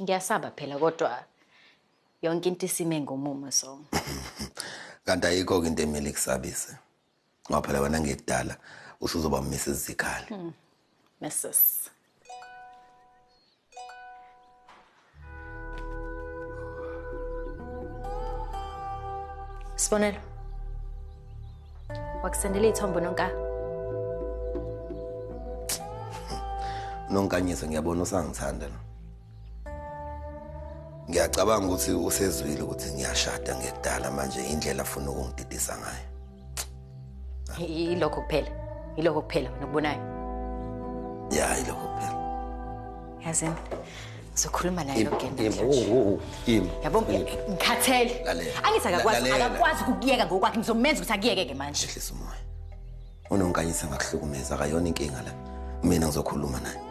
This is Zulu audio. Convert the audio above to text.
Ngiyasaba phela kodwa yonke into isime ngomumo so. Kanti ayikho-ke into emele ikusabise. Ngoba phela wena ngekudala usuzoba Mrs Zikhali. Mrs. Sibonelo. Wakusendela iy'thombe nonka. Nonkanyiso ngiyabona usangithanda lo. Ngiyacabanga ukuthi usezwile ukuthi ngiyashada ngekudala manje indlela afuna ukungididisa ngayo. Yilokho kuphela. Yilokho kuphela wena okubonayo. Ya, yilokho kuphela. Yazini. Ngizokhuluma naye lo Im, genda. im, oh, oh, im. Yabo ngikhathele. Lalela. Angithi akakwazi Lalela. akakwazi ukukuyeka ngokwakhe ngizomenza ukuthi akuyeke ke manje. Ehlisa umoya. Unonkanyiso angakuhlukumeza akayona inkinga la. Mina ngizokhuluma naye.